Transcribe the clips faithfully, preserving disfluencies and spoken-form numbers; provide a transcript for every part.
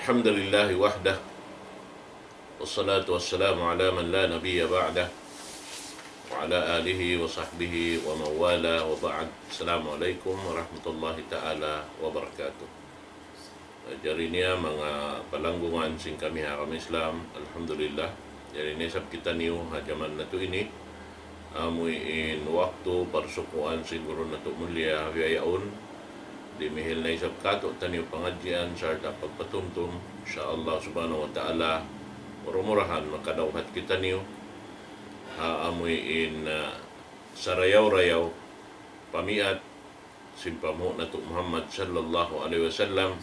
الحمد لله وحده، والصلاة والسلام على من لا نبي بعده، وعلى آله وصحبه ومن والاه، وبعد. السلام عليكم ورحمة الله تعالى وبركاته. Jari niya manga palanggungan sin kami ha agama Islam, alhamdulillah. Jari niya isab kitaniyu ha jaman natu' ini, amu in waktu parsukuan sin guru natu' mulia bihaun, dimihil na isab kātu'niyu pangadjian sarta' pagpatumtum. Insya Allah subhanahu wa ta'ala, mura-murahan makadawhat kitaniyu ha amu in, ah, sarayaw-rayaw pamiat sin panghu' natu' Muhammad sallallahu alayhi wasallam,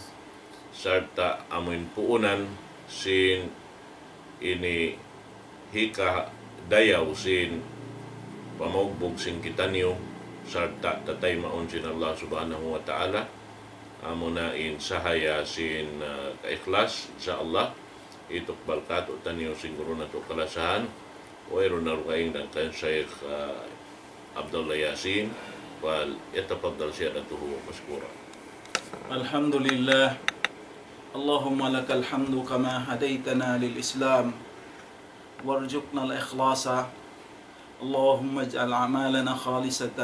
sarta' amu in puunan sin ini hikadayaw sin pamaugbug sin kitaniyu, sarta' tataymaun sin Allah subhanahu wa ta'ala, amu na in sahaya sin, ah, kaikhlas, insya Allah, hitukbal kātu'niyu sin guru natu' kalasahan, wayruun na dugaing dayn kan Shaykh, ah, Abdullah Yasin, فليتفضل سيادته مشكورا. الحمد لله. اللهم لك الحمد كما هديتنا للإسلام وارزقنا الإخلاص. اللهم اجعل أعمالنا خالصة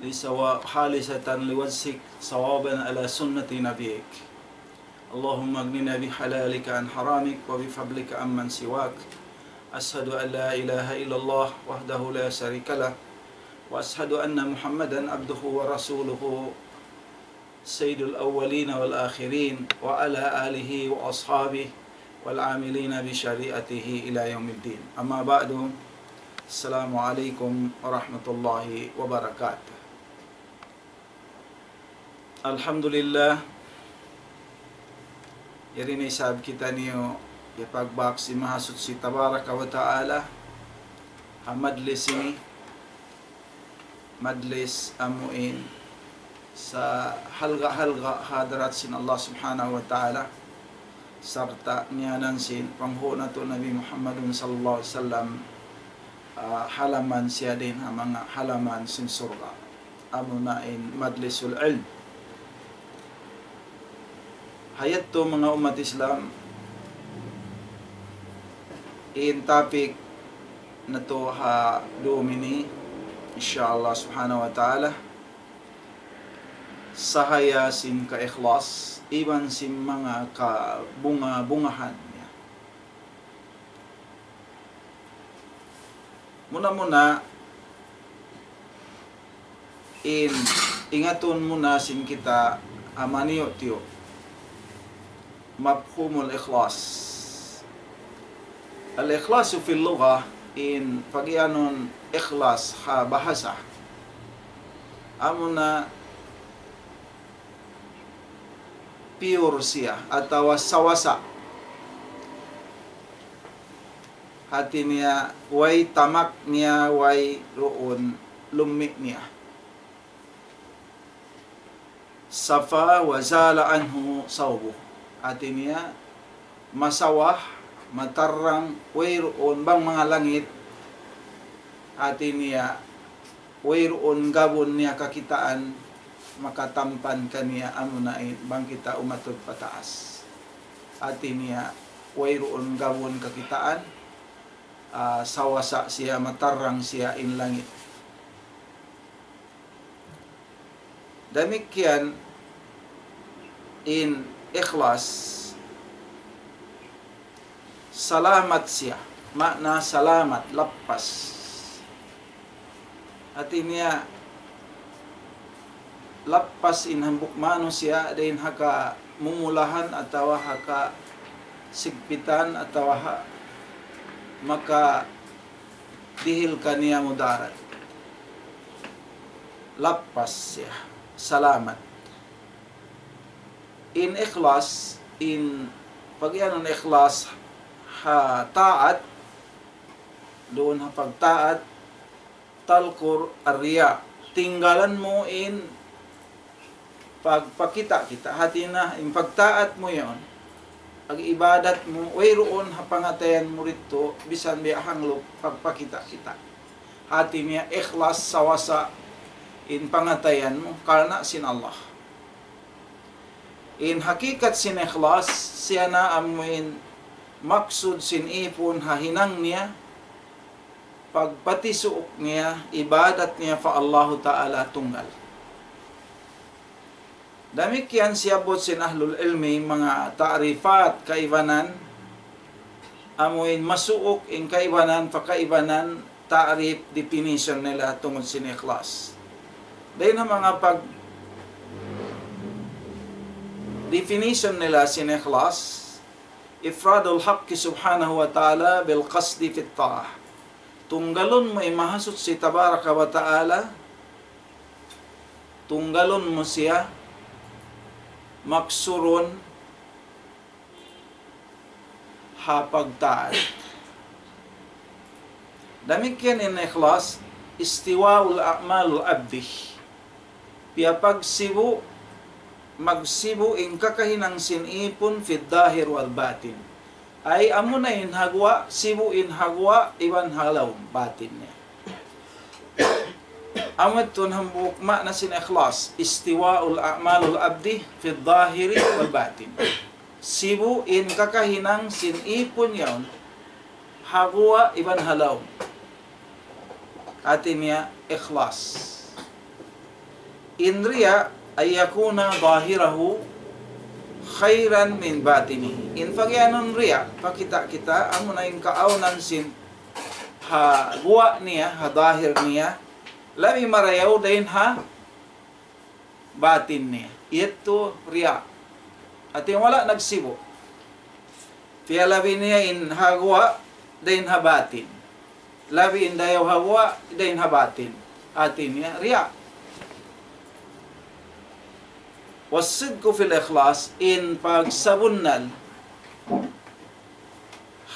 لسوا-، خالصة لوجهك صوابا على سنة نبيك. اللهم اغننا بحلالك عن حرامك وبفضلك عمن سواك. أشهد أن لا إله إلا الله وحده لا شريك له، وأشهد أن محمدا عبده ورسوله سيد الأولين والآخرين، وعلى آله وأصحابه والعاملين بشريعته إلى يوم الدين. أما بعد، السلام عليكم ورحمة الله وبركاته. Alhamdulillah. Yari na isab kitaniyu hipagbak sin Mahasuchi Tabaraka wa Ta'ala ha majlis ini, majlis amu in sa halga'-halga' hadarat sin Allah Subhanahu wa Ta'ala, sarta' ngiyanan sin panghu' natu' Nabi Muhammadun sallallahu alayhi wasallam, ah, halaman siya dayn ha manga halaman sin surga'. Amu na in majlisul ilm. Ha yadtu manga ummat Islam, in topic natu' ha dum ini, insya Allah subhanahu wa ta'ala, sahaya sin kaikhlas, iban sin manga kabunga-bungahan niya. Muna-muna, in, ingatun muna sin kita ha maniyu'-tiyu'. Mafhumul ikhlas. Al-ikhlasu fil lugha, in pagiyanun ikhlas ha bahasa. Amuna pure siya, atawa sawasa. Hati niya, way tamak niya, wayruun lummi' niya. Safa wa zala anhu sawbuh. Hati niya, masawah, matarrang, wayruun bang manga langit. Hati niya, wayruun gabun niya kakitaan, makatampan kaniya amuna in bang kita umatud pataas. Hati niya, wayruun gabun kakitaan, ah, sawasa siya, matarrang siya in langit. Damikkiyan in ikhlas, salamat siya. Maana salamat, lappas. Hati niya, lappas in hambuuk manusiya' dayn ha kamumulahan atawa ha kasigpitan atawa ha makadihil kaniya mudarat. Lappas siya, salamat. In ikhlas, in pagiyanun ikhlas ha taat, duun ha pagtaat, talkur ar-riya. Tinggalan mu in pagpakita'-kita'. Hati niya, in pagtaat mu yaun, pag-ibadat mu, wayruun ha pangatayan mu didtu, bisan biya' hanglup pagpakita'-kita'. Hati niya, ikhlas, sawasa in pangatayan mu, karna' sin Allah. In hakikat sin ikhlas, siya na amuin maksud sin ipun ha hinang niya, pagpatisuuk niya, ibadat niya pa Allahu Ta'ala tunggal. Damikkiyan siyabbut sin ahlul ilmi manga ta'rifat kaibanan, amuin masuuk in kaibanan pa kaibanan ta'rif definition nila tungud sin ikhlas. Dayn ha manga pag definition nila sin ikhlas, إفراد الحق سبحانه وتعالى بالقصد في الطاعة. Tunggalun mu in Mahasuchi Tabaraka wa Ta'ala, tunggalun mu siya maksurun ha pagtaat. Damikkiyan in ikhlas, استواء أعمال العبد. Piyapagsibu', magsibu' in kakahinang sin ipun في الظاهر والباطن. Ay amuna in ha guwa', sibu' in ha guwa', iban ha lawm, batin niya. Amu yadtu in hambuuk maana sin ikhlas, استواء أعمال العبد في الظاهر والباطن. Sibu' in kakahinang sin ipun yaun, ha guwa' iban ha lawm. Hati niya ikhlas. In riya, أن يكون ظاهره خيرا من باطنه. In pagiyanun riya, pakita'-kita', amuna in kaawnan sin ha guwa' niya, ha dahir niya, labi marayaw dayn ha batin niya. Yadtu riya. Hati wala' nagsibu'. Piyalabi niya in ha guwa' dayn ha batin. Labi in dayaw ha guwa' dayn ha batin. Hati niya riya. والصدق في الإخلاص, in pagsabunnal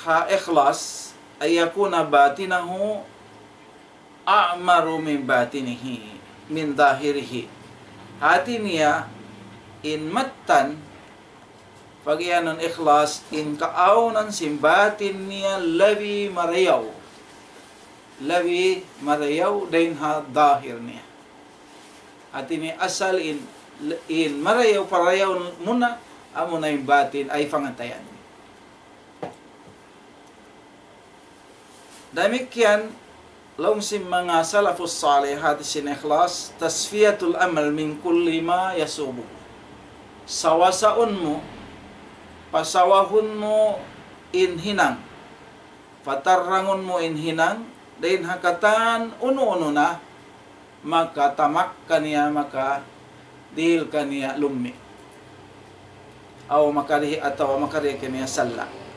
ha ikhlas, أن يكون باطنه أعمر من باطنه، من ظاهره. Hati niya, in mattan, pagiyanun ikhlas, in kaawnan sin batin niya labi marayaw. Labi marayaw dayn ha dahir niya. Hati niya asal in, in marayaw, parayaw muna, amuna in batin ay pangatayan. Damikkiyan, laung sin manga salafus salih, hati sin ikhlas, تصفية العمل من كل ما يصوبه. Sawasaun mu, pasawahun mu in hinang, patarrangun mu in hinang, dayn ha katan unu-unu na, makatamak kaniya, makadihil kaniya lummi'. Aw makarihi atawa makarihi kaniya salla'.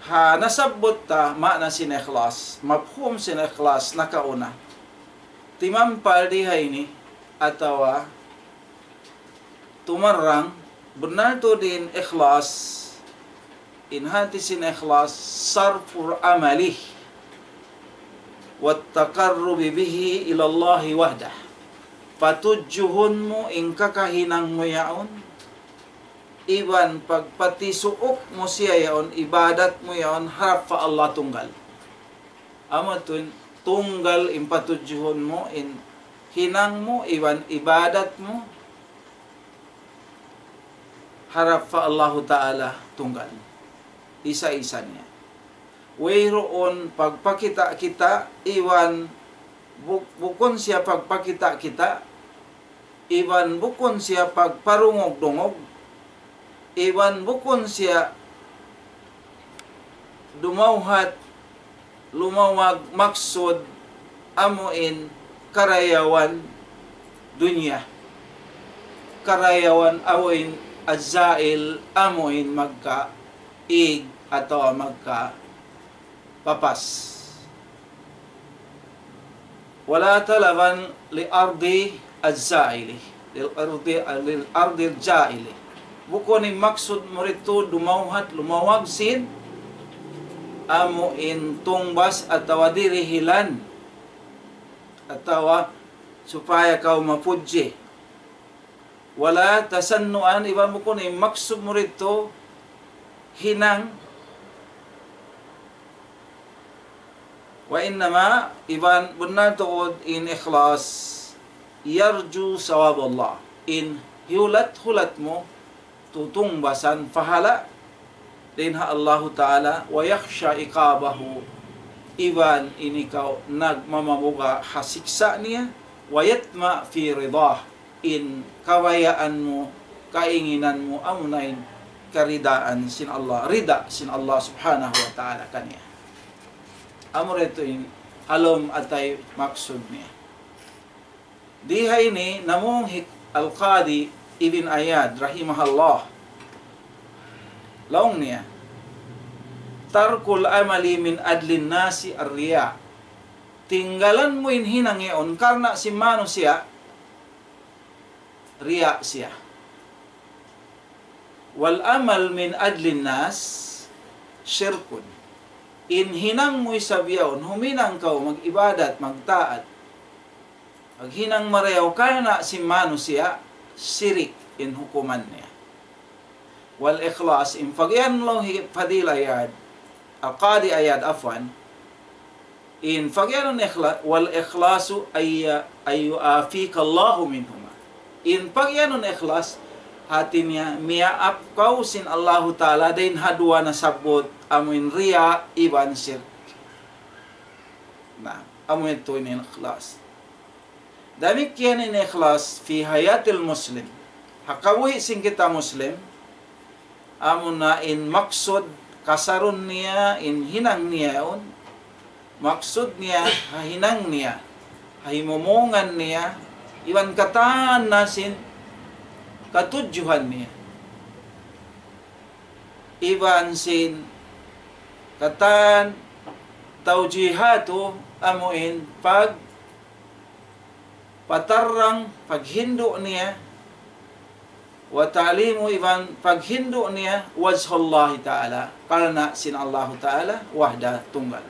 Ha nasabbut ta maana sin ikhlas, mafhum sin ikhlas nakauna. Timampal di ha ini atawa tumarrang, bunnal tuud in ikhlas, in hati sin ikhlas, صرف العمل والتقرب به إلى الله وحده. Patudjuhun mu in kakahinang mu yaun, iban pagpatisuuk mu siya yaun, ibadat mu yaun, harap pa Allah tunggal. Amu tuud, tunggal in patudjuhun mu, in hinang mu, iban ibadat mu, harap pa Allahu Ta'ala tunggal. Isa-isa niya. Wayruun pagpakita'-kita', iban bu-, bukun siya pagpakita'-kita', iban bukun siya pagparungug-dungug, iban bukun siya dumawhat, lumawag, maksud amuin karayawan dunya. Karayawan amuin az-zail, amuin magkaig atawa magkapapas. ولا طلبا لأرض الزائل، للأرض، للأرض الزائل. Bukun in maksud mu didtu dumawhat, lumawag sin amuin tungbas atawa dirihilan atawa supaya kaw mapudji. ولا تصنعا, iban bukun in maksud mu didtu hinang, وإنما, iban bunnal tuud in ikhlas, يرجو ثواب الله, in hiyulat-hulat mu, tutungbasan pahala' dayn ha Allahu Ta'ala, ويخشى عقابه, iban in ikaw nagmamabuga' ha siksa' niya, ويطمع في رضاه, in kabayaan mu, kainginan mu, amuna in karidaan sin Allah, rida sin Allah Subhanahu wa Ta'ala kaniya. Amura yadtu in ha lawm atay maksud niya. Di ha ini namung hi Al-Qadi Ibn Iyad rahimahullah. Laung niya, ترك العمل من أجل الناس الرياء. Tinggalan mu in hinang yaun karna' sin manusiya', riya' siya. والعمل من أجل الناس شرك. In hinang mu isab yaun, huminang kaw mag-ibadat, magtaat, maghinang marayaw karna' sin manusiya', sirik in hukuman niya. والإخلاص, in pagiyanun laung hi Fadil Iyad, Al-Qadi Iyad, afwan, in pagiyanun ikhla-, والإخلاص أن ي-، أن يعافيك الله منهما. In pagiyanun ikhlas, hati niya, miyaap kaw sin Allahu Ta'ala dayn ha duwa nasabbut, amuin riya' iban shirk. Na, amuin tuud in ikhlas. Damikkiyan in ikhlas fi hayatil muslim. Ha kabuhi' sin kita Muslim, amuna in maksud kasarun niya, in hinang niya yaun, maksud niya ha hinang niya, ha himumungan niya, iban katan na sin katudjuhan niya. Iban sin katan tawjihatu, amuin pag patarrang paghindu' niya, وتعليم, iban paghindu' niya, وجه الله تعالى, karna' sin Allahu Ta'ala, وحده, tunggal.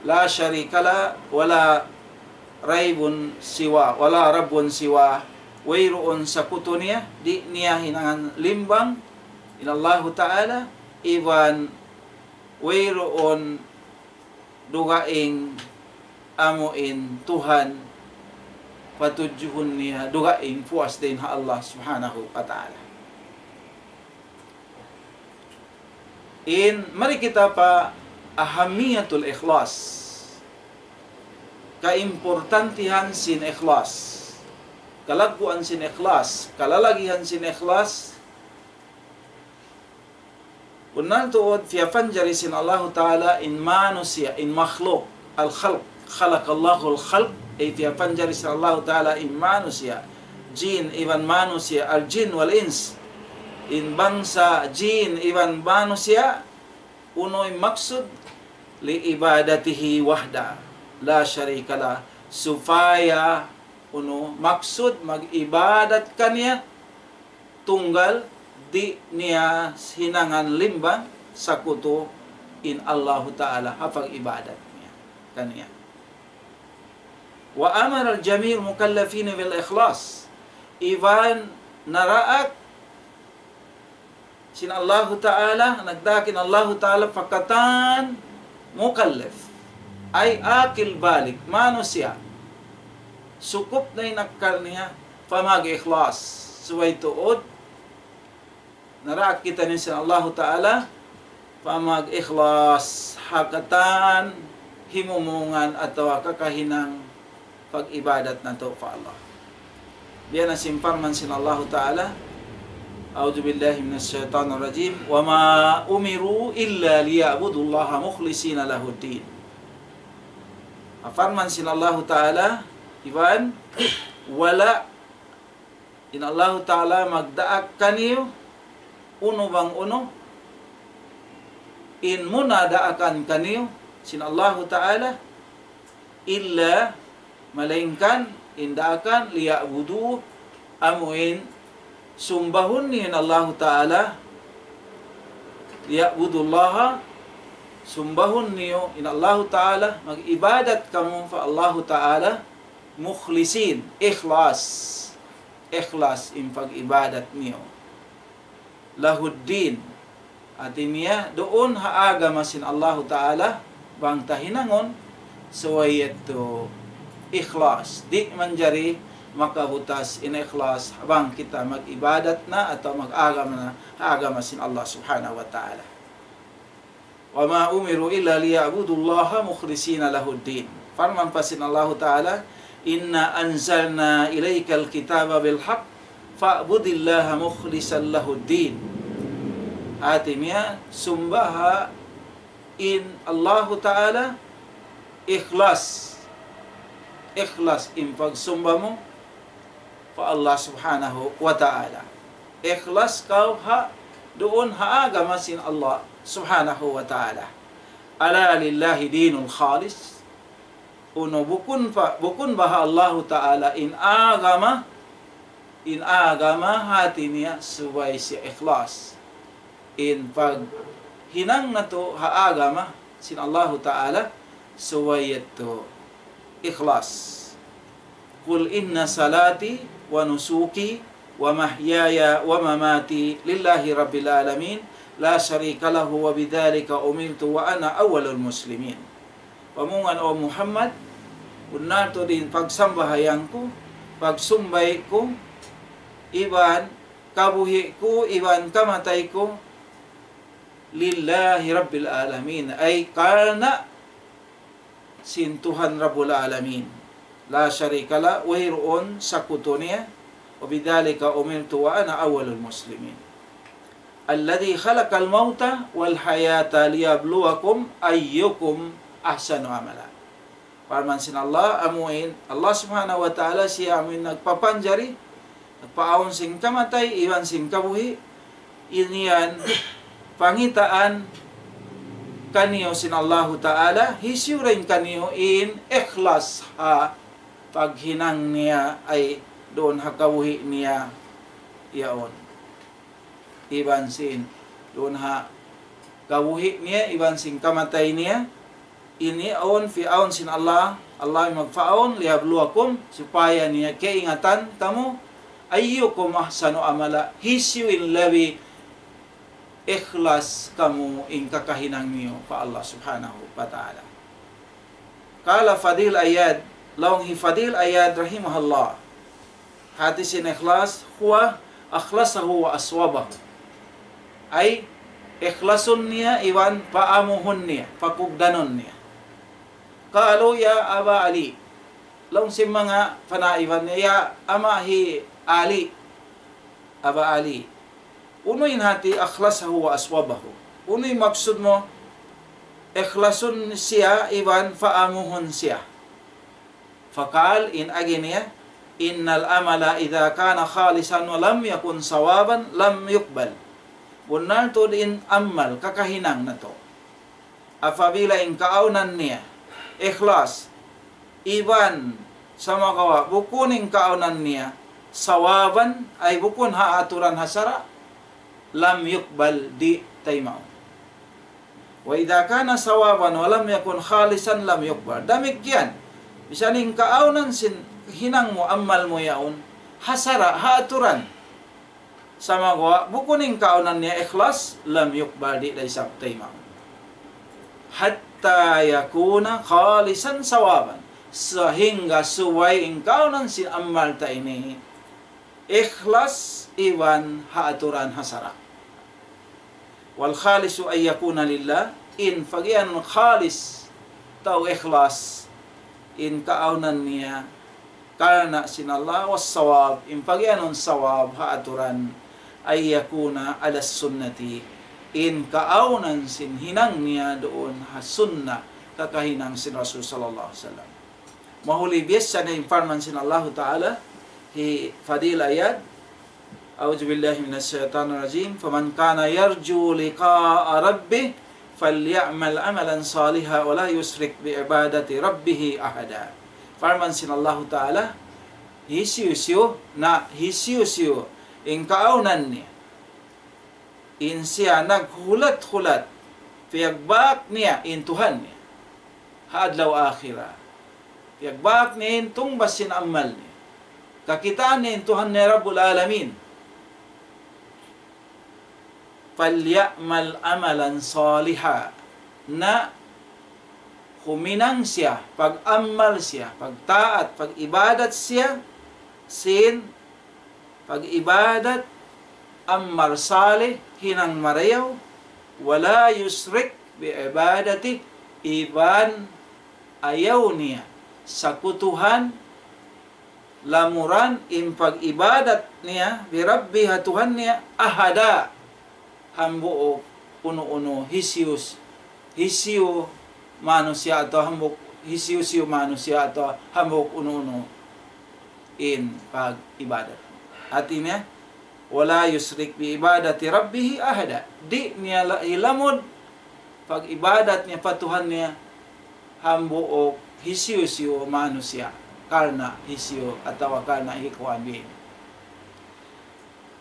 لا شريك له ولا رب سواه، ولا رب سواه, wayruun sakutu niya, di' niya hinangan limbang in Allahu Ta'ala, iban wayruun dugaing amuin Tuhan patudjuhun niya dugaing puas dayn ha Allah Subhanahu wa Ta'ala. In, mari kita pa أهمية الإخلاص. Kaimportantihan sin ikhlas. Kalagguan sin ikhlas. Kalalagihan sin ikhlas. Bunnal tuud, piyapanjari sin Allahu Ta'ala in manusiya', in makhluk, الخلق، خلق الله الخلق, ay piyapanjari sin Allahu Ta'ala in manusiya', jin iban manusiya', الجن والإنس, in bangsa jin iban manusiya', unu in maksud, لعبادته وحده لا شريك له, supaya unu maksud mag-ibadat kaniya, tunggal, di' niya hinangan limbang sakutu in Allahu Ta'ala ha pag-ibadat niya kaniya. وأمر جميع المكلفين بالإخلاص. Iban naraak sin Allahu Ta'ala, nagdaak in Allahu Ta'ala pa katan mukallaf. Ay akil balig, manusiya'. Sukup na in akkal niya, pa mag-ikhlas. Subay tuud, naraak kitaniyu sin Allahu Ta'ala, pa mag-ikhlas ha katan himumungan atawa kakahinang pag-ibadat natu' pa Allah. Biya' na sin parman sin Allahu Ta'ala, أعوذ بالله من الشيطان الرجيم، وما أمروا إلا ليعبدوا الله مخلصين له الدين. Parman sin Allahu Ta'ala, iban, wala' in Allahu Ta'ala magdaak kaniyu, unu bang unu, in muna daakan kaniyu sin Allahu Ta'ala, إلا, malaingkan, in daakan, ليعبدوا, amuin sumbahun niyu in Allahu Ta'ala, ليعبدوا الله, sumbahun niyu in Allahu Ta'ala, mag-ibadat kamu pa Allahu Ta'ala, مخلصين, ikhlas, ikhlas in pag-ibadat niyu. له الدين. Hati niya, duun ha agama sin Allahu Ta'ala, bang ta hinangun, subay yadtu ikhlas. Di' manjari makabutas in ikhlas bang kita mag-ibadat na atawa mag-agama na ha agama sin Allah Subhanahu wa Ta'ala. وما أمروا إلا ليعبدوا الله مخلصين له الدين. Parman pa sin Allahu Ta'ala, إنا أنزلنا إليك الكتاب بالحق فاعبد الله مخلصا له الدين. Hati niya, sumbaha in Allahu Ta'ala ikhlas. Ikhlas in pagsumba mu pa Allah Subhanahu wa Ta'ala. Ikhlas kaw ha, duun ha agama sin Allah Subhanahu wa Ta'ala. ألا لله الدين الخالص. Unu, bukun pa, bukun ba ha Allahu Ta'ala in agama, in agama hati niya subay siya ikhlas. In paghinang natu' ha agama sin Allahu Ta'ala subay yadtu ikhlas. قل إن صلاتي ونسكي ومحياي ومماتي لله رب العالمين لا شريك له وبذلك أمرت وأنا أول المسلمين. Pamungan, O Muhammad, bunnal tuud in pagsambahayang ku, pagsumbay ku, iban kabuhi' ku, iban kamatay ku, لله رب العالمين, ay karna' sin Tuhan Rabbul Alamin. لا شريك له, wayruun sakutu niya, وبذلك أمرت وأنا أول المسلمين. الذي خلق الموت والحياة ليبلوكم أيكم أحسن عملا. Parman sin Allah, amuin Allah Subhanahu wa Ta'ala, siya amuin nagpapanjari, nagpaawn sin kamatay, iban sin kabuhi', in yan, pangitaan kaniyu sin Allahu Ta'ala, hisiyu dayn kaniyu in ikhlas ha paghinang niya ay duun ha kabuhi' niya yaun. Iban sin, duun ha kabuhi' niya, iban sin kamatay niya, ini awn, piyaawn sin Allah, Allah in magpaawn, ليبلوكم, supaya niya kaingatan kamu, أيكم أحسن عملا, hisiyu in labi ikhlas kamu in kakahinang niyu pa Allah Subhanahu wa Ta'ala. قال فضيل عياض, laung hi Fadil Iyad rahimahullah, hati sin ikhlas, هو أخلصه وأصوبه. Ay, ikhlasun niya iban paamuhun niya, pakugdanun niya. قالوا يا أبا علي, laung sin manga panaiban niya, ya ama' hi Ali, Aba Ali. Unu in hati أخلصه وأصوبه? Unu in maksud mu, ikhlasun siya iban paamuhun siya? فقال, in agi niya, إن العمل إذا كان خالصا ولم يكن صوابا لم يقبل. Bunnal tuud in amal, kakahinang natu', apabila in kaawnan niya ikhlas, iban sumagawa' bukun in kaawnan niya sawaban, ay bukun ha aturan ha sara', لم يقبل, di' taymaun. وإذا كان صوابا ولم يكن خالصا لم يقبل. Damikkiyan, misan in kaawnan sin hinang mu, amal mu yaun, ha sara', ha aturan, sumagawa' bukun in kaawnan niya ikhlas, لم يقبل, di' da isab taymaun. حتى يكون خالصا صوابا. Sahingga subay in kaawnan sin amal ta ini ikhlas iban ha aturan ha sara'. والخالص أن يكون لله, in pagiyanun khalis, tau ikhlas, in kaawnan niya karna' sin Allah, والصواب, in pagiyanun sawab ha aturan, أن يكون على السنة, in kaawnan sin hinang niya duun ha sunnah, kakahinang sin Rasul sallallahu alayhi wasallam. Mahuli biya' sa na in parman sin Allahu Ta'ala, hi Fadil Iyad, أعوذ بالله من الشيطان الرجيم. فمن كان يرجو لقاء ربه فليعمل عملا صالحا ولا يشرك بعبادة ربه أحدا. Parman sin Allahu Ta'ala, hisiyu-siyu, na hisiyu-siyu in kaawnan niya, in siya naghulat-hulat, piyagbak niya in Tuhan niya ha adlaw akhirat, piyagbak niya in tungbas sin amal niya, kakitaan niya in Tuhan niya Rabbul Alamin, فليعمل عملا صالحا, na huminang siya, pag-amal siya, pagtaat, pag-ibadat siya, sin pag-ibadat amal salih hinang marayaw, ولا يشرك بعبادته, iban ayaw niya sakutuhan lamuran in pag-ibadat niya, بربه, ha Tuhan niya, أحدا, hambuuk unu-unu, hisiyu-, hisiyu manusiya' atawa hambuuk hisiyu-siyu manusiya' atawa hambuuk unu-unu in pag-ibadat. Hati niya, ولا يشرك بعبادة ربه أحدا. Di' niya la-, hilamud pag-ibadat niya pa Tuhan niya hambuuk hisiyu-siyu manusiya', karna' hisiyu atawa karna' hikuan biya' ini.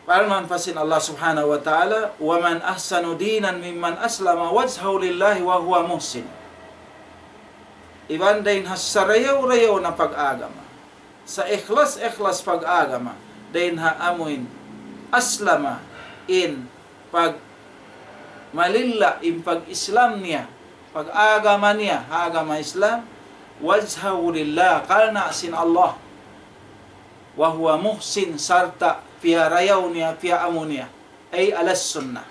Parman pa sin Allah Subhanahu wa Ta'ala, ومن أحسن دينا ممن أسلم وجهه لله وهو محسن. Iban dayn ha sarayaw-rayaw na pag-agama, saikhlas-ikhlas pag-agama, dayn ha amuin aslama, in pag malilla in pag-Islam niya, pag-agama niya, ha agama Islam, وجهه لله, karna' sin Allah, وهو محسن, sarta' piyarayaw niya, piyaamu niya, أي على السنة.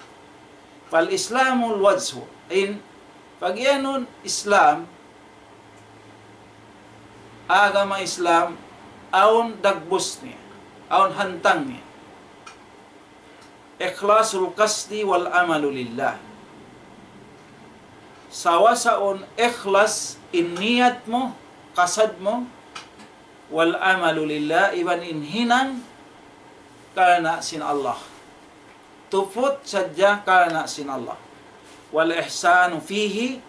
فالإسلام الوجه, in pag-iyanun Islam, agama Islam, awn dagbus niya, awn hantang niya. إخلاص القصد والعمل لله. Sawasaun ikhlas in niyat mu, kasad mu, والعمل لله, iban in hinang karna' sin Allah. Tuput sadja karna' sin Allah. والإحسان فيه,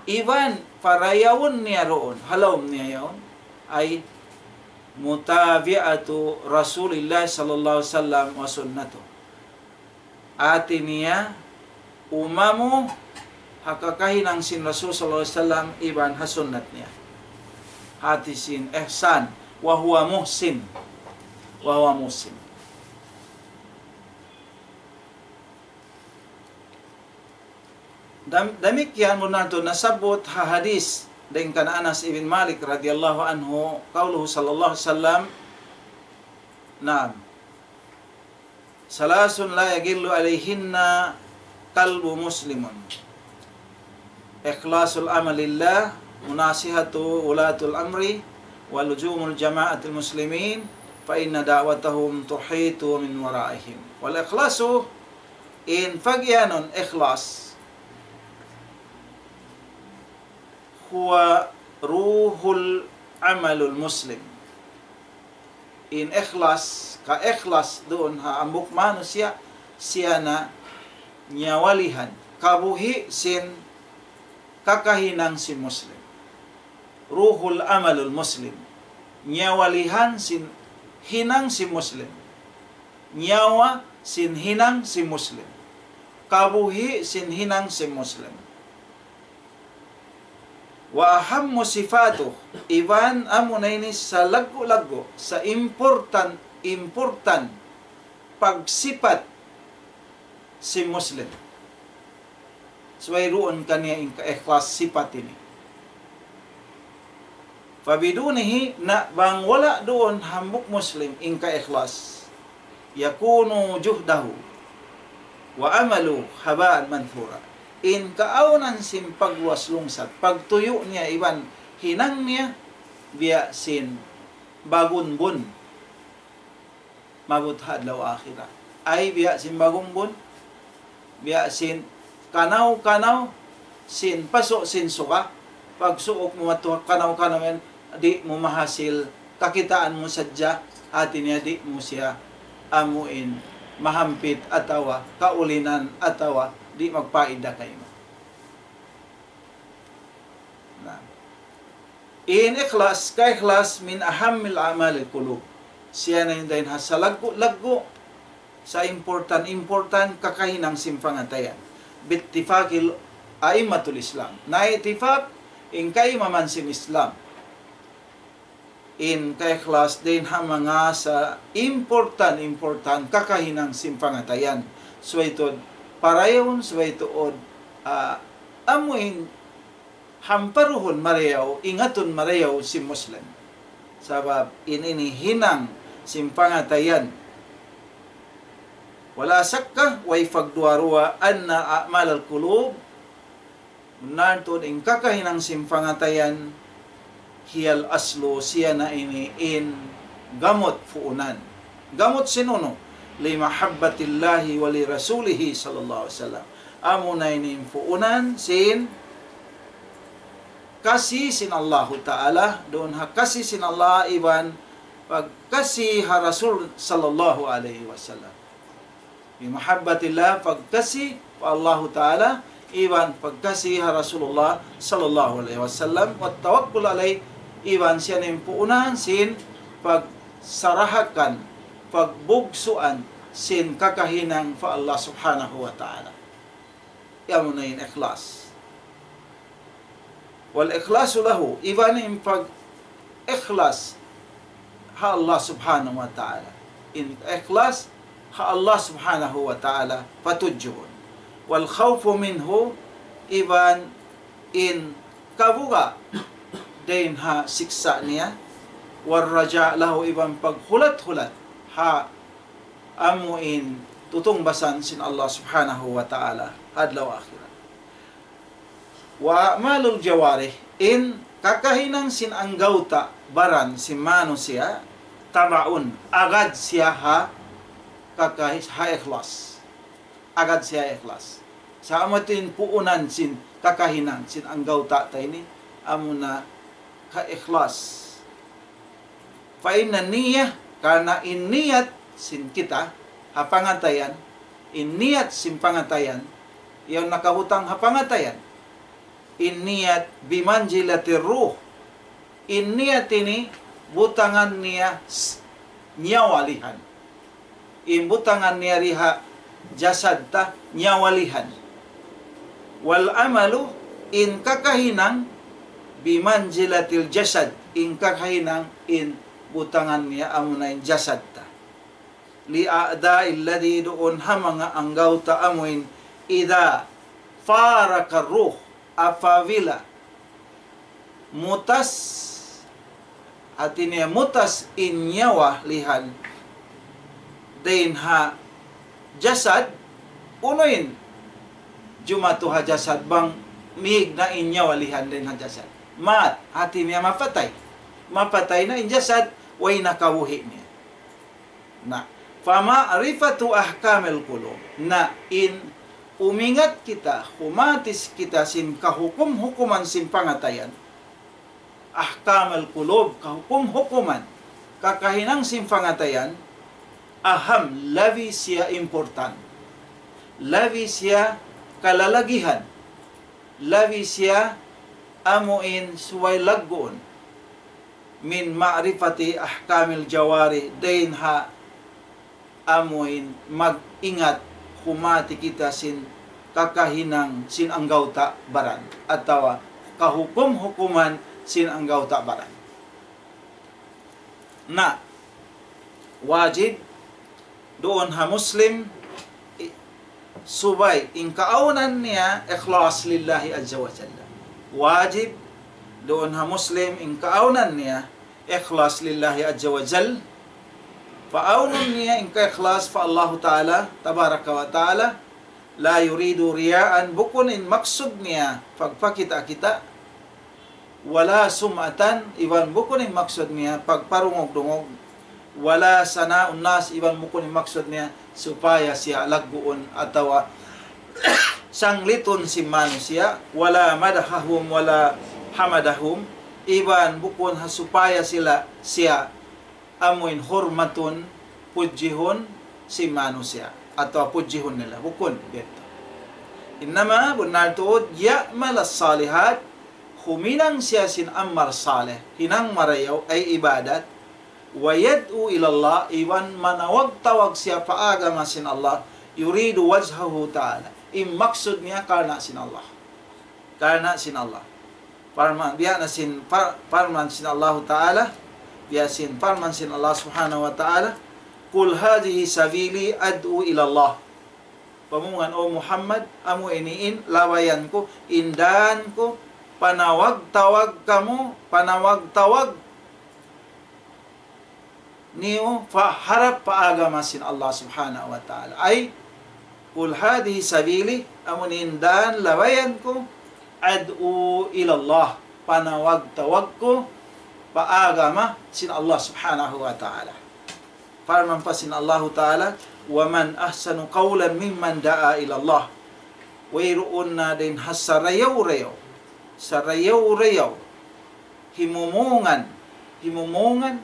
iban parayawun niya duun, ha lawm niya yaun, أي متابعة رسول الله صلى الله عليه وسلم وسنته. Hati niya, umamu ha kakahinang sin Rasul sallallahu alayhi wasallam iban ha sunnat niya. Hati sin ihsan, وهو محسن. وهو محسن. Dam-, damikkiyan bunnal tuud nasabbut ha hadith dayn kan Anas ibn Malik radiyallahu anhu, قوله صلى الله عليه وسلم, naam, ثلاث لا يغل عليهن قلب مسلم: إخلاص العمل لله، مناصحة ولاة الأمر، ولزوم جماعة المسلمين، فإن دعوتهم تحيط من ورائهم. والإخلاص, in pag-iyanun ikhlas, هو روح العمل المسلم. In ikhlas, kaikhlas duun ha hambuuk manusiya', siya na nyawalihan, kabuhi' sin kakahinang sin Muslim. روح العمل المسلم. Nyawalihan sin hinang sin Muslim. Nyawa sin hinang sin Muslim. Kabuhi' sin hinang sin Muslim. وأهم صفاته, iban amuna ini salaggu'-laggu', sa-important, important pagsipat sin Muslim. Subay duun kaniya in kaikhlas sipat ini. فبدونه, na bang wala' duun hambuuk Muslim in kaikhlas, يكون جهده وعمله هباء منثورا. In kaawnan sin pagluwas lungsad, pagtuyu' niya iban hinang niya, biya' sin bagunbun maabut ha adlaw akhirat. Ay biya' sin bagunbun, biya' sin kanaw-kanaw sin pasu' sin suga. Pagsuuk mu madtu ha kanaw-kanaw yan, di' mu mahasil, kakitaan mu sadja, hati niya di' mu siya amuin mahampit atawa kaulinan atawa di' magpaida kaymu. Na. In ikhlas, kaikhlas من أهم أعمال القلوب. Siya na in dayn ha salaggu'-laggu', sa-important-important kakahinang sin pangatayan. باتفاق أئمة الإسلام. Na ittifaq in kaimaman sin Islam. In kaikhlas dayn ha manga sa-important-important kakahinang sin pangatayan. Subay tuud parayawun, subay tuud, ah, amuin hamparuhun marayaw, ingatun marayaw sin Muslim. Sabab in ini hinang sin pangatayan. ولا شك, way pagduwa-ruwa, أن أعمال القلوب, bunnal tuud in kakahinang sin pangatayan, هي الأصل, siya na ini in gamut puunan. Gamut sin unu? لمحبة الله ولرسوله صلى الله عليه وسلم. Amuna ini in puunan sin kasi sin Allahu Ta'ala, duun ha kasi sin Allah iban pagkasi ha Rasul sallallahu alayhi wasallam. بمحبة الله, pagkasi pa Allahu Ta'ala, iban pagkasi ha Rasulullah sallallahu alayhi wasallam, والتوكل عليه, iban siya na in puunan sin pagsarahakan, pagbugsuan sin kakahinang pa Allah Subhanahu wa Ta'ala. Amuna in ikhlas. والإخلاص له, iban in pag-ikhlas ha Allah Subhanahu wa Ta'ala. In ikhlas ha Allah Subhanahu wa Ta'ala patudjuhun. والخوف منه, iban in kabuga' dayn ha siksa' niya. والرجاء له, iban paghulat-hulat ha amu in tutungbasan sin Allah Subhanahu wa Ta'ala ha adlaw akhirat. وأعمال الجوارح, in kakahinang sin anggawta' baran sin manusiya', تبع, agad siya ha kakahi-, ha ikhlas. Agad siya ha ikhlas. Sa' amu in puunan sin kakahinang sin anggawta' ta ini, amuna ha ikhlas. فإن النية, karna' in niyat sin kita ha pangatayan, in niyat sin pangatayan, yaun nakabutang ha pangatayan. In niyat بمنزلة الروح. In niyat ini butangan niya s-, nyawa lihan. In butangan niya di ha jasad ta nyawa lihan. والعمل, in kakahinang بمنزلة الجسد, in kakahinang in butangan niya amuna in jasad ta. للأعضاء التي, duun ha manga anggawta' amuin, إذا فارق الروح, apabila mutas, hati niya mutas in nyawa lihan dayn ha jasad, unu in jumatu ha jasad bang mīg na in nyawa lihan dayn ha jasad? مات, hati niya mapatay. Mapatay na in jasad, way na kabuhi' niya. Na, فمعرفة أحكام القلوب. Na, in umingat kita, humatis kita sin kahukum-hukuman sin pangatayan. أحكام القلوب, kahukum-hukuman, kakahinang sin pangatayan, أهم, labi siya important. Labi siya kalalagihan. Labi siya amuin subay lagguun. من معرفة أحكام الجوارح, dayn ha amuin mag-ingat humati kita sin kakahinang sin anggawta' baran, atawa kahukum-hukuman sin anggawta' baran. Na, wajib duun ha Muslim, i-, subay in kaawnan niya ikhlas لله عز وجل. Wajib duun ha Muslim in kaawnan niya ikhlas لله عز وجل. Paawnun niya in kaikhlas pa Allahu Ta'ala, Tabaraka wa Ta'ala, لا يريد رياء, bukun in maksud niya pagpakita'-kita', ولا سمعة, iban bukun in maksud niya pagparungug-dungug, ولا ثناء الناس, iban bukun in maksud niya supaya siya lagguun atawa sanglitun sin manusiya', ولا مدحهم ولا حمدهم, iban bukun ha supaya sila, siya amuin hurmatun, pudjihun sin manusiya', atawa pudjihun nila, bukun biya' yadtu. إنما, bunnal tuud, يعمل الصالحات, huminang siya sin amal salih, hinang marayaw, ay ibadat, ويدعو إلى الله, iban manawag-tawag siya pa agama sin Allah, يريد وجهه تعالى, in maksud niya karna' sin Allah. Karna' sin Allah. Parman, biya' na sin par-, parman sin Allahu Ta'ala, biya' sin parman sin Allah Subhanahu wa Ta'ala, قل هذه سبيلي أدعو إلى الله. Pamungan, O Muhammad, amu ini in labayan ku, in dān ku, panawag-tawag kamu, panawag-tawag niyu pa harap pa agama sin Allah Subhanahu wa Ta'ala. Ay, قل هذه سبيلي, amu in dan labayan ku, أدعو إلى الله, panawag-tawag ku pa agama sin Allah Subhanahu wa Ta'ala. Parman pa sin Allahu Ta'ala, ومن أحسن قولا ممن دعا إلى الله. Wayruun na dayn ha sarayaw-rayaw, sarayaw-rayaw himumungan, himumungan,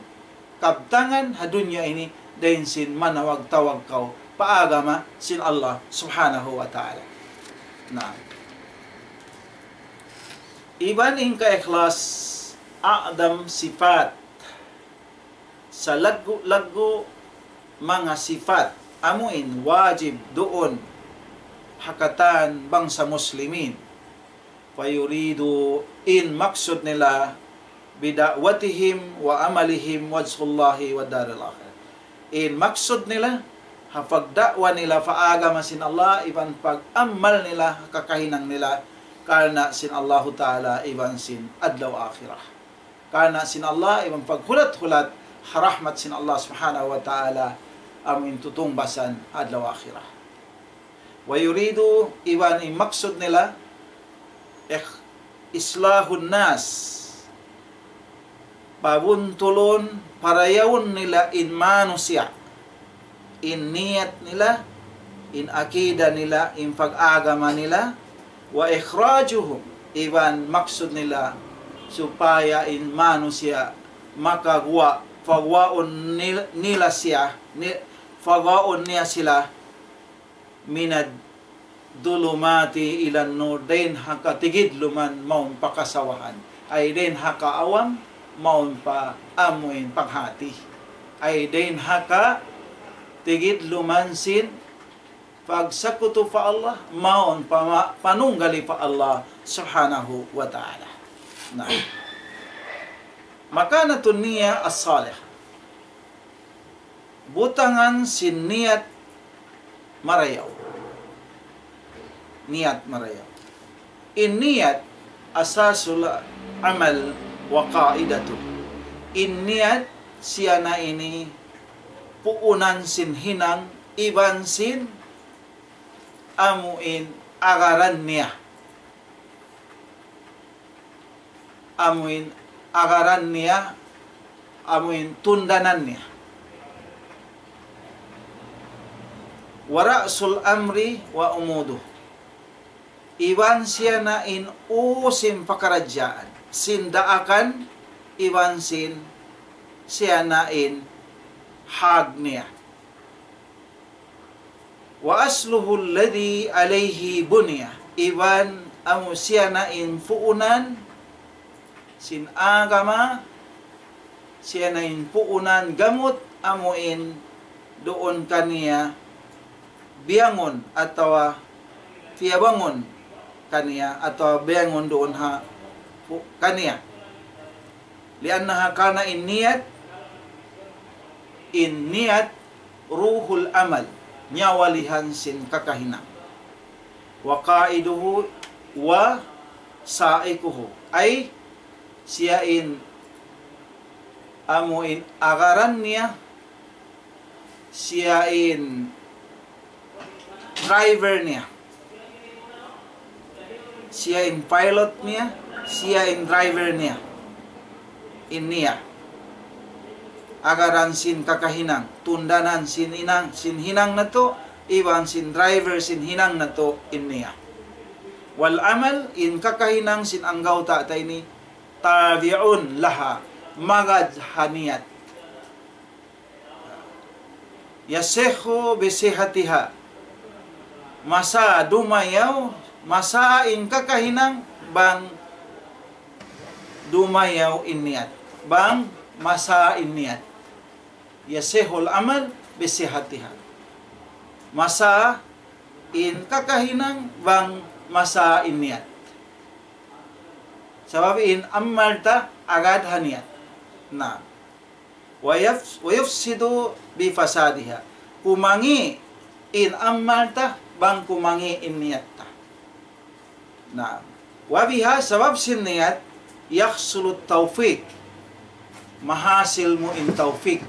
kabtangan ha dunya ini, dayn sin manawag-tawag kaw pa agama sin Allah Subhanahu wa Ta'ala. Na. Iban in kaikhlas, a'dam sifat, salaggu'-laggu' manga sifat, amu in wajib duun ha katan bangsa Muslimin. فيريد, in maksud nila, بدعوتهم وعملهم وجه الله والدار الآخرة. In maksud nila, ha pagda'wa nila pa agama sin Allah, iban pag-amal nila, kakahinang nila, karna' sin Allahu Ta'ala, iban sin adlaw akhirat. Karna' sin Allah, iban paghulat-hulat ha rahmat sin Allah Subhanahu wa Ta'ala, amu in tutungbasan adlaw akhirat. ويريد, iban in maksud nila, إخ-, إصلاح الناس, pabuntulun, parayawun nila in manusiya', in niyat nila, in akida nila, in pag-agama nila, وإخراجهم, iban maksud nila supaya in manusiya' makaguwa', paguwaun nil-, nila siya, ni-, paguwaun niya sila, من الظلمات إلى النور, dayn ha katigidluman mawn pa kasawahan. Ay dayn ha kaawam mawn pa amuin panghati. Ay dayn ha katigidluman sin pagsakutu pa Allah, mawn pa ma-, panunggali pa Allah Subhanahu wa Ta'ala. Na. مكانة النية الصالحة. Butangan sin niyat marayaw. Niyat marayaw. In niyat أساس العمل وقاعدته. In niyat siya na ini puunan sin hinang iban sin amuin agaran niya. Amuin agaran niya, amuin tundanan niya. ورأس الأمر وعموده. Iban siya na in ū sin pakaradjaan, sin daakan, iban sin siya na in hāg niya. وأصله الذي عليه بني. Iban amu siya na in puunan sin agama, siya na in puunan gamut amuin duun kaniya biyangun atawa piyabangun kaniya atawa biyangun duun ha pu-, kaniya. لأنها, karna' in niyat, in niyat, روح العمل, nyawalihan sin kakahinang. وقائده وسائقه, ay siya in amuin agaran niya, siya in driver niya. Siya in pilot niya, siya in driver niya. In niya. Agaran sin kakahinang, tundanan sin hinang, sin hinang natu', iban sin driver sin hinang natu', in niya. والعمل, in kakahinang sin anggawta' ta ini, تابع لها, magad ha niyat. يصح بصحتها. Masa dumayaw, masa in kakahinang bang dumayaw in niyat. Bang masa in niyat. يصح العمل بصحتها. Masa in kakahinang bang masa in niyat. Sabab in amal ta agad ha niyat. Na. ويف-, ويفسد بفسادها. Kumangi' in amal ta bang kumangi' in niyat ta. Na. وبها, sabab sin niyat, يحصل التوفيق. mahasil mu in tawfik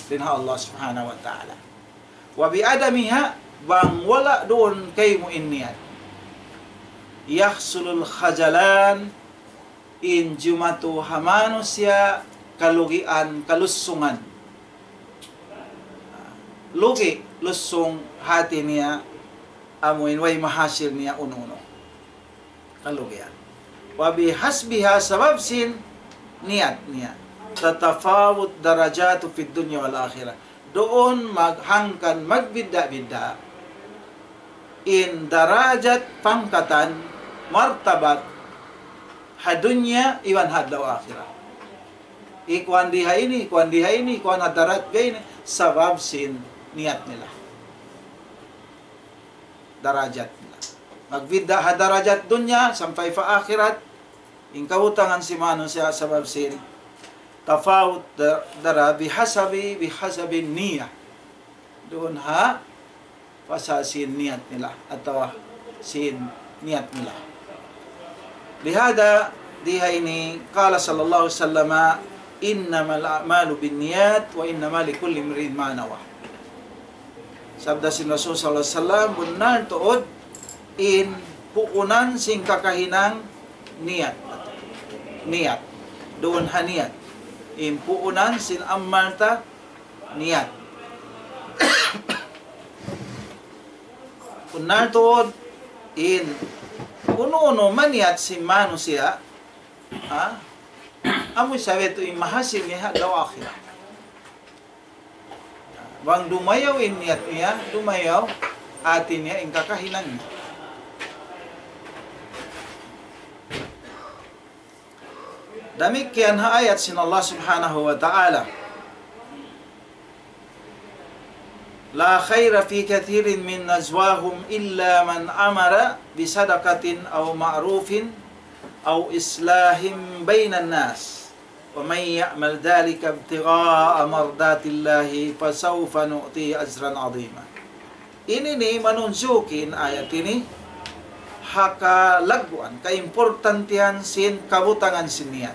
dayn ha Allah Subhanahu wa Ta'ala. وبعدمها, bang wala' duun kaymu in niyat, يحصل الخذلان, in jumatu ha manusiya' kalugian, kalusungan. Lugi', lusung hati niya, amu in way mahasil niya unu-unu. Kalugian. وبحسبها, sabab sin niyat niya. تتفاوت درجات في الدنيا والآخرة. Duun maghangkan, magbidda'-bidda' in darajat, pangkatan, martabat, ha dunya iban ha adlaw akhirat. Ikuan di ha ini, ikuan di ha ini, ikuan ha darat biya' ini, sabab sin niyat nila. Darajat nila. Magbidda' ha darajat dunya sampay pa akhirat, in kabutangan sin manusiya' sabab sin tafawut da-, dara bihasabi, bihasabi niyah. Duun ha pasal sin niyat nila atawa sin niyat nila. Lihada, di ha ini, قال صلى الله عليه وسلم: إنما الأعمال بالنيات وإنما لكل امرئ ما نوى. Sabda sin Rasul sallallahu alayhi wasallam, bunnal tuud in puunan sin kakahinang niyat. Niyat. Duun ha niyat. In puunan sin amal ta niyat. Bunnal tuud in unu-unu maniyat sin manusiya', ha? Amu isab yadtu in mahasil niya ha adlaw akhirat. Bang dumayaw in niyat niya, dumayaw hati niya in kakahinang niya. Damikkiyan ha ayat sin Allah Subhanahu wa Ta'ala. لا خير في كثير من نجواهم إلا من أمر بصدقة أو معروف أو إصلاح بين الناس ومن يعمل ذلك ابتغاء مرضات الله فسوف نؤتيه أجرا عظيما. Ini ini manunjuki in ayat ini ha kalagguan, kaimportantihan sin kabutangan sin niyat.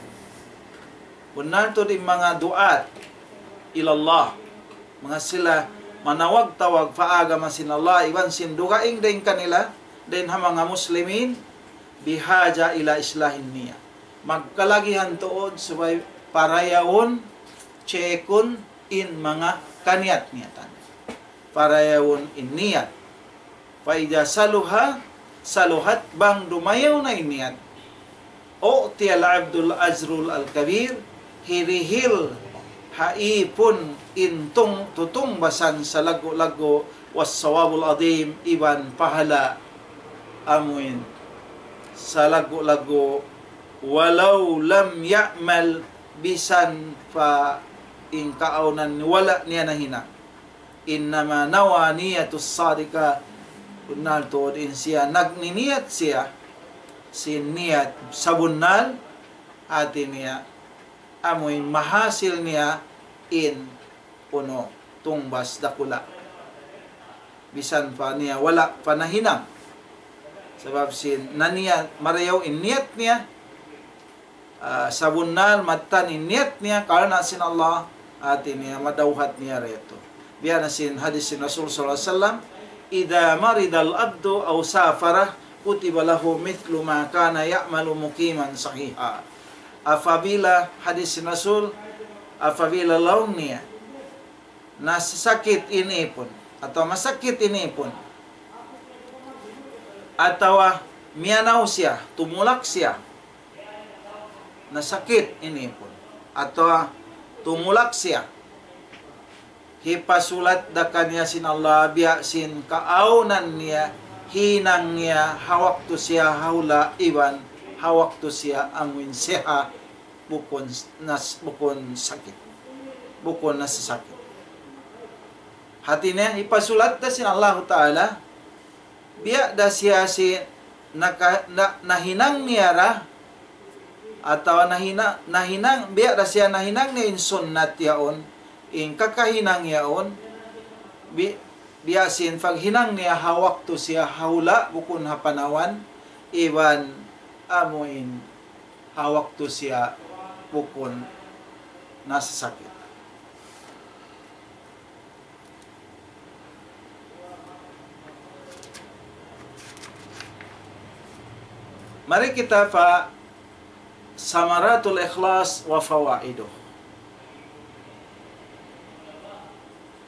Bunnal tuud in manga du'at ilallah, manga sila manawag-tawag pa agama sin Allah, iban sin dugaing dayn kanila, dayn ha manga muslimin, بحاجة إلى إصلاح النية. Magkalagihan tuud subay parayawun, checkun in manga kaniyat-niyatan. Parayawun in niyat. فإذا صلح صلحت, bang dumayaw na in niyat. أعطي العبد الأجر الكبير, hirihil ha ipun in tung-, tutungbasan salaggu'-laggu', والثواب العظيم, iban pahala amuin salaggu'-laggu', ولو لم يعمل, bisan pa in kaawnan wala' niya nahinang. إنما نوى نية صادقة, bunnal tuud in siya nagniniyat siya sin niyat sabunnal, hati niya amuin mahasil niya in unu, tungbas dakula'. Bisan pa niya wala' pa nahinang. Sabab sin naniya-, marayaw in niyat niya, ah, sabunnal mattan in niyat niya karna' sin Allah, hati niya madawhat niya didtu. Biya' na sin hadis sin Rasul sallallahu alayhi wasallam, إذا مرض العبد أو سافر كتب له مثل ما كان يعمل مقيما صحيحا. Apabila, hadis sin Rasul, apabila laung niya nasasakit in ipun, atawa masakit in ipun, atawa miyanaw siya, tumulak siya, nasakit in ipun, atawa tumulak siya, hipasulat da kaniya sin Allah biya' sin kaawnan niya, hinang niya, ha waktu siya ha hula' iban ha waktu siya amuin siha, bukun nas-, bukun sakit. Bukun nasasakit. Hati niya, hipasulat da sin Allahu Ta'ala, biya' da siya sin naka-, na-, nahinang niya ra, atawa nahina-, nahinang, biya' da siya nahinang niya in sunnat yaun, in kakahinang yaun, bi-, biya' sin paghinang niya ha waktu siya ha hula', bukun ha panawan, iban amuin ha waktu siya bukun nasasakit. Mari kita pa ثمرات الإخلاص وفوائده.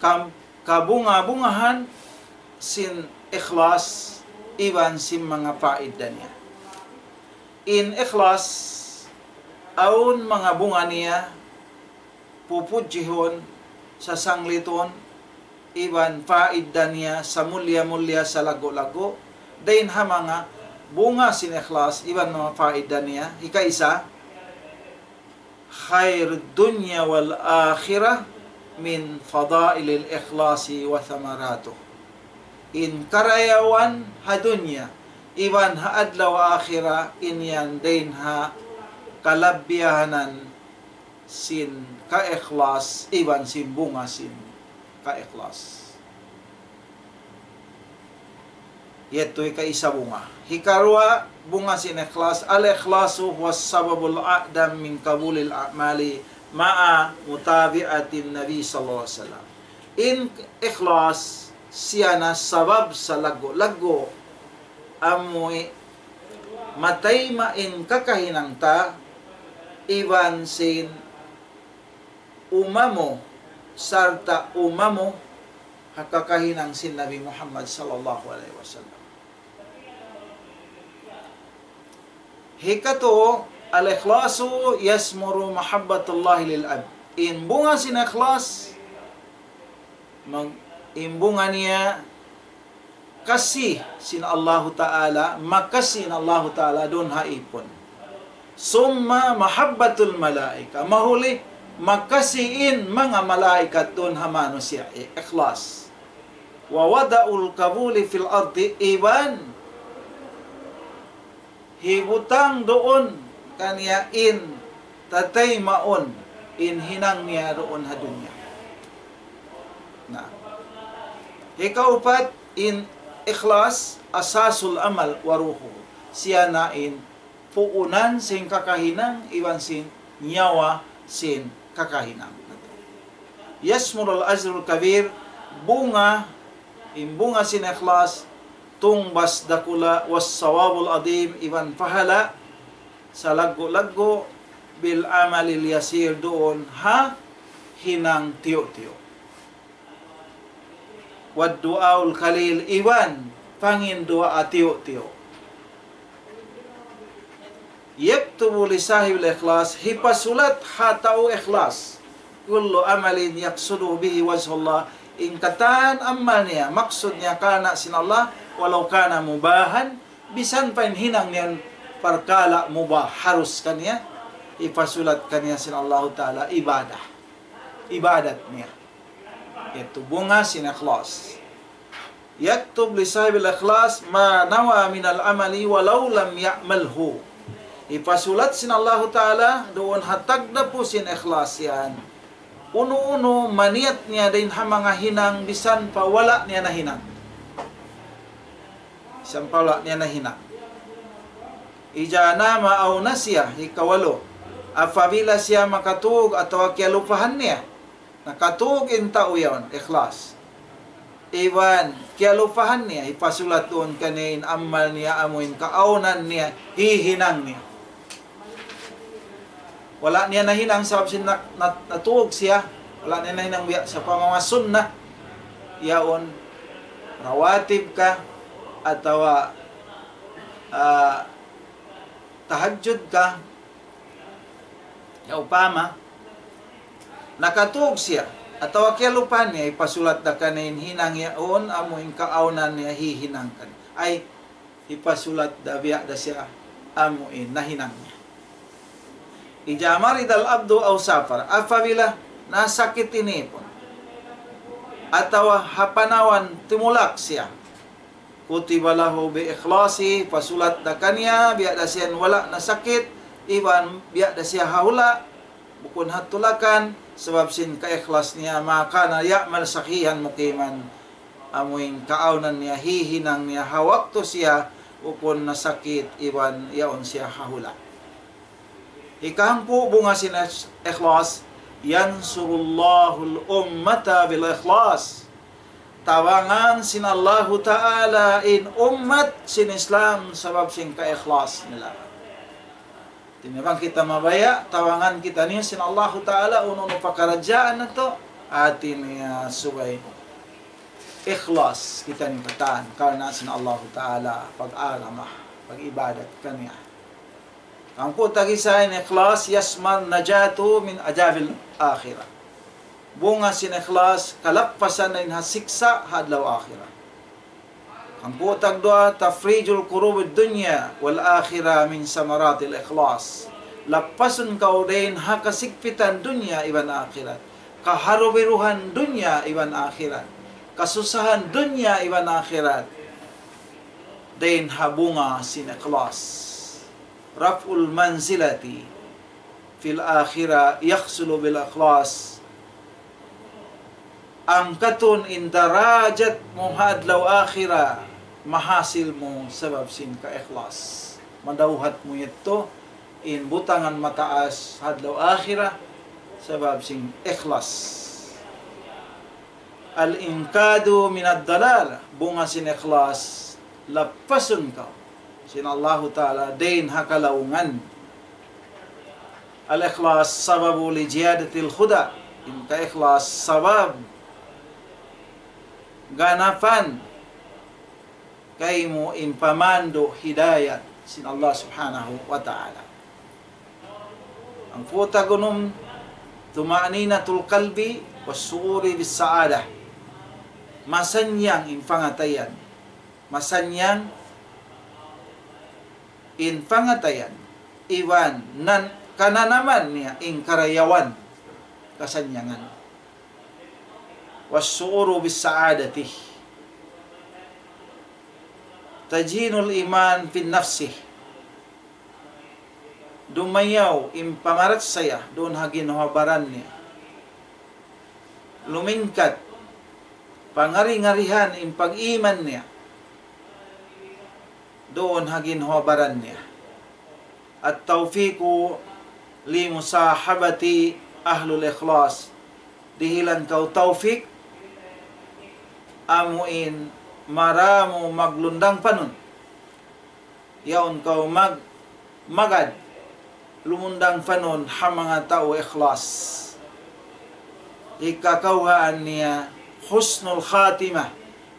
Kam-, kabunga-bungahan sin ikhlas iban sin manga faida niya. In ikhlas, awn manga bunga niya, pupudjihun, sasanglitun, iban faida niya samulliya-mulliya, salaggu'-laggu'. Dayn ha manga bunga sin ikhlas iban manga faida niya, hikaisa, خير الدنيا والآخرة من فضائل الإخلاص وثمراته. In karayawan ha dunya iban ha adlaw akhirat, in yan dayn ha kalabbiyanan sin kaikhlas iban sin bunga sin kaikhlas. Yadtu hikaisa bunga. Hikaruwa bunga sin ikhlas, الإخلاص هو السبب الأعظم من قبول الأعمال مع متابعة النبي صلى الله عليه وسلم. In ikhlas, siya na sabab salaggu'-laggu' amuin matayma' in kakahinang ta iban sin umamu sarta' umamu ha kakahinang sin Nabi Muhammad sallallahu alayhi wasallam. Hikatu, الإخلاص يثمر محبة الله للعبد. In bunga sin ikhlas, mag-, in bunga niya kasi sin Allahu Ta'ala, makasi in Allahu Ta'ala duun ha ipun. ثم محبة الملائكة. Mahuli, makasi in manga malaikat duun ha manusiya', i-, ikhlas. ووضع القبول في الأرض, iban hibutang duun kaniya in tataymaun in hinang niya duun ha dunya. Na. Hikaupat, in ikhlas أساس العمل وروحه. Siya na in puunan sin kakahinang iban sin nyawa sin kakahinang. يثمر الأجر الكبير, bunga, in bunga sin ikhlas, tungbas dakula', والثواب العظيم, iban pahala' salaggu'-laggu', بالعمل اليسير, duun ha hinang tiyu'-tiyu'. والدعاء القليل, iban panginduwaa tiyu'-tiyu'. يكتب لصاحب الإخلاص, hipasulat ha tau ikhlas, كل عمل يقصد به وجه الله, in katan amal niya, maksud niya karna' sin Allah, ولو كان مباحا, misan pa in hinang niya parkala' mubah, harus kaniya, hipasulat kaniya sin Allahu Ta'ala ibadah, ibadat niya. Yadtu bunga sin ikhlas. يكتب لصاحب الإخلاص ما نوى من العمل ولو لم يعمله. Hipasulat sin Allahu Ta'ala duun ha tagdapu sin ikhlas yan, unu-unu maniyat niya dayn ha manga hinang misan pa wala' niya nahinang. Misan pa wala' niya nahinang. إذا نام أو نسي, hikawalu. Apabila siya makatug atawa kiyalupahan niya. Nakatug in tau yaun, ikhlas. Iban, kiyalupahan niya, hipasulat duun kaniya in amal niya, amu in kaawnan niya, hihinang niya. Wala' niya nahinang sabab sin na-, na-, natug siya, wala' niya nahinang biya' sa pamamasunna, yaun, rawatib ka, atawa, ah, tahajjud ka, ya upama, nakatug siya, atawa kiyalupahan niya, hipasulat da kaniya in hinang yaun, amu in kaawnan niya hihinang kaniya. Ay, hipasulat da biya' da siya, amu in nahinang niya. إذا مرض العبد أو سافر, apabila nasakit in ipun, atawa ha panawan timulak siya, كتب له بالإخلاص, pasulat da kaniya, biya' da siya wala' nasakit, iban biya' da siya ha hula', bukun ha tulakan, sabab sin kaikhlas niya, ما كان يعمل صحيحا مقيما. Amu in kaawnan niya, hihinang niya, ha waktu siya, bukun nasakit, iban yaun siya ha hula'. Hikahangpu' bunga sin ikhlas, ينصر الله الأمة بالإخلاص. Tabangan sin Allahu Ta'ala in ummat sin Islam sabab sin kaikhlas nila. Hati niya bang kita mabaya', tabangan kitaniyu sin Allahu Ta'ala, unu-unu pakaradjaan natu', hati niya subay ikhlas kitaniyu katan karna' sin Allahu Ta'ala, pag-agama, pag-ibadat kaniya. Hangpu' tag-isa in ikhlas, يشمل نجاة من عذاب الآخرة. Bunga sin ikhlas, kalappasan dayn ha siksa' ha adlaw akhirat. Hangpu' tagduwa, تفريج كرب الدنيا والآخرة من ثمرات الإخلاص. Lappasun kaw dayn ha kasigpitan dunya iban akhirat. Kaharubiruhan dunya iban akhirat. Kasusahan dunya iban akhirat. Dayn ha bunga sin ikhlas. رفع المنزلة في الآخرة يحصل بالإخلاص. Angkatun in darajat mu ha adlaw akhirat, mahasil mu sabab sin kaikhlas. Madawhat mu yadtu in butangan mataas ha adlaw akhirat, sabab sin ikhlas. الإنقاذ من الضلال, bunga sin ikhlas, lappasun kaw sin Allahu Ta'ala dayn ha kalaungan. الإخلاص سبب لزيادة الهدى. In kaikhlas sabab ganapan kaymu in pamandu' hidayat sin Allah Subhanahu wa Ta'ala. Hangpu' tagunum, طمأنينة القلب والشعور بالسعادة. Masannyang in pangatayan. Masannyang in pangatayan. Iban nan kananaman niya in karayawan kasannyangan. والشعور بالسعادة تزيين الإيمان في النفس. Dumayaw in pamarachaya duun ha ginhawa-baran niya. Lumingkat, pangari-ngarihan in pag-iman niya duun ha ginhawa-baran niya. التوفيق لمصاحبة أهل الإخلاص. Dihilan kaw tawfik, amu in maramu maglundang panun. Yaun kaw mag-, magad, lumundang panun ha manga tau ikhlas. Hikakawhaan niya husnul khatimah,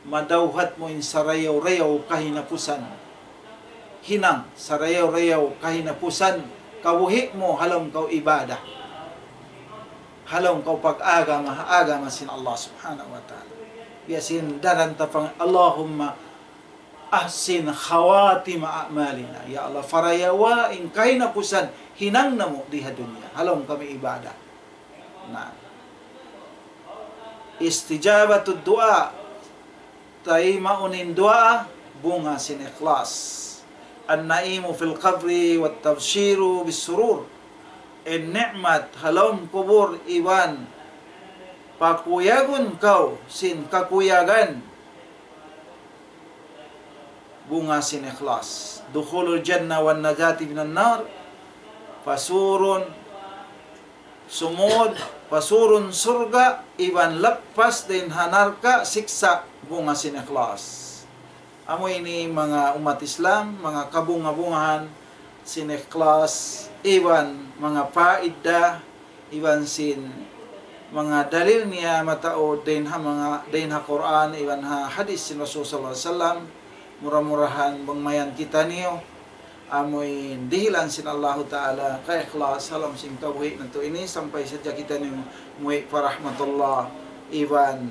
madawhat mu in sarayaw-rayaw kahinapusan. Hinang sarayaw-rayaw kahinapusan, kabuhi' mu ha lawm kaw ibadah. Ha lawm kaw pag-agama, agama sin Allah Subhanahu wa Ta'ala. Biya' sin daran ta pang, اللهم أحسن خواتيم أعمالنا. Ya Allah, parayawa in kahinapusan hinang namu' di ha dunya. Ha lawm kami ibadah. Na. استجابة الدعاء. Taymaun in duwaa, bunga sin ikhlas. النعيم في القبر والتبشير بالسرور. In ni'mat ha lawm kubul iban pakuyagun kaw sin kakuyagan, bunga sin ikhlas. دخول الجنة والنجاة من النار. Pasurun sumud, pasurun surga', iban lappas dayn ha narka' siksa', bunga sin ikhlas. Amu ini manga ummat Islam, manga kabunga-bungahan sin ikhlas, iban manga paidda, iban sin manga dalil niya mataud dayn ha manga, dayn ha Qur'an, iban ha hadith sin Rasul sallallahu alayhi wasallam. Mura-murahan bang mayan kitaniyu, amu in dihilan sin Allahu Ta'ala kaikhlas ha lawm sin kabuhi' natu' ini sampay sadja kitaniyu muwi' pa rahmatullah, iban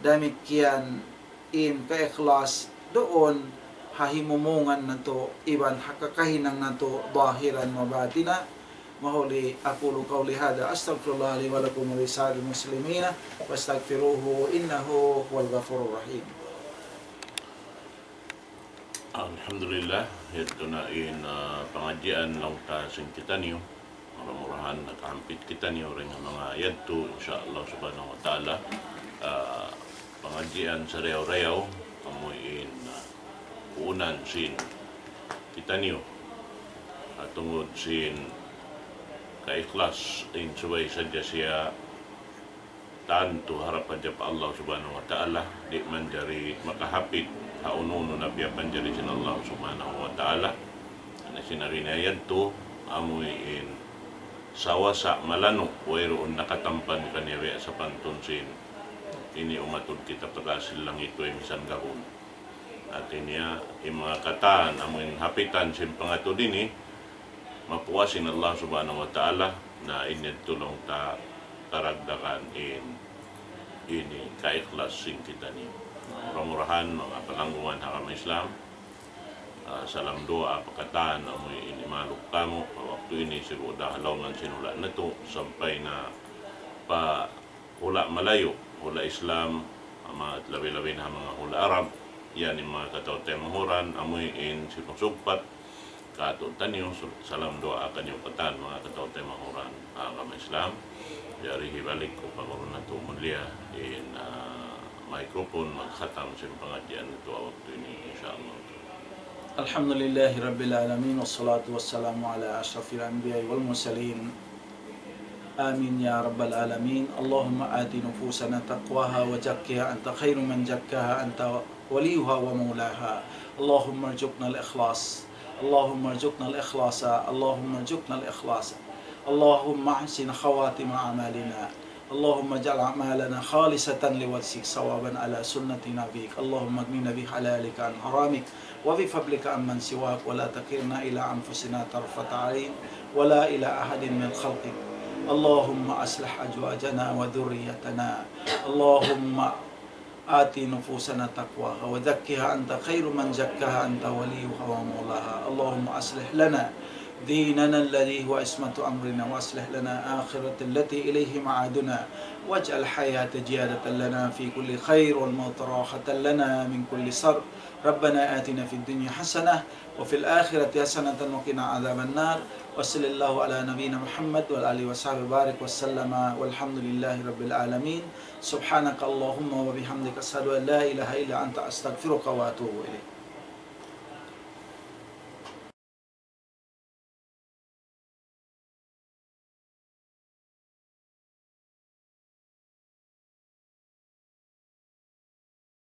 damikkiyan in kaikhlas duun ha himumungan natu' iban ha kakahinang natu' zahiran wa batinan. Mahuli, أقول قولي هذا أستغفر الله لي ولكم ولسائر المسلمين فاستغفروه إنه هو الغفور الرحيم. Alhamdulillah, yadtu na in, ah, pangadjian laung ta sin kitaniyu. Mura-murahan nakahampit kitaniyu dayn ha manga yadtu, insya Allah subhanahu wa ta'ala. Ah, pangadjian sarayaw-rayaw, amu in, ah, puunan sin kitaniyu. Ah, tungud sin kaikhlas in subay sadja siya tantu harap hadja pa Allah Subhanahu wa Ta'ala, di' manjari makahapit ha unu-unu na piyapanjari sin Allah Subhanahu wa Ta'ala. Na sin ari niya yadtu, amuin sawasa malanu', wayruun nakatampan kaniya biya' sapantun sin ini umatud kita pa taas sin langit way misan gabun. Hati niya, in manga katan amuin hapitan sin pangatud ini, mapuas in Allah Subhanahu wa Ta'ala, na in yadtu laung ta karagdagan in ini kaikhlas sin kitaniyu. Mura-murahan, manga palanggungan ha agama Islam, ah, salam duwaa pa katan amuin imaluk kamu', pa waktu ini sibu' da ha lawm sin hula' natu', sampay na pa hula' malayu', hula' Islam, amu labi-labi na manga hula' Arab, yan in manga kataw-taymanghuran, amuin sipagsugpat kātu'niyu, su-, salam duwaa kaniyu katan, manga kataw-taymanghuran ha agama Islam. Jari hibalik ku pa guru natu' mulia in, ah, microphone, magkhatam sin pangadjian natu' ha waktu ini, insya Allah. الحمد لله رب العالمين، والصلاة والسلام على أشرف الأنبياء والمرسلين. آمين يا رب العالمين. اللهم آت نفوسنا تقواها وزكها أنت خير من زكاها أنت وليها ومولاها. اللهم ارزقنا الإخلاص. اللهم ارزقنا الإخلاص. اللهم ارزقنا الإخلاص. اللهم أحسن خواتم أعمالنا. اللهم اجعل أعمالنا خالصة لوجهك صوابا على سنة نبيك. اللهم اغننا بحلالك عن حرامك وبفضلك عمن سواك ولا تكلنا إلى أنفسنا طرفة عين ولا إلى أحد من خلقك. اللهم أصلح أزواجنا وذريتنا. اللهم آت نفوسنا تقواها وزكها أنت خير من زكاها أنت وليها ومولاها. اللهم أصلح لنا ديننا الذي هو عصمة أمرنا وأصلح لنا آخرة التي إليه معادنا واجعل الحياة زيادة لنا في كل خير والموت راحة لنا من كل شر. ربنا آتنا في الدنيا حسنة وفي الآخرة حسنة وقنا عذاب النار. وصلى الله على نبينا محمد وعلى آله وصحبه وبارك وسلم والحمد لله رب العالمين. سبحانك اللهم وبحمدك أشهد أن لا إله إلا أنت أستغفرك وأتوب إليك.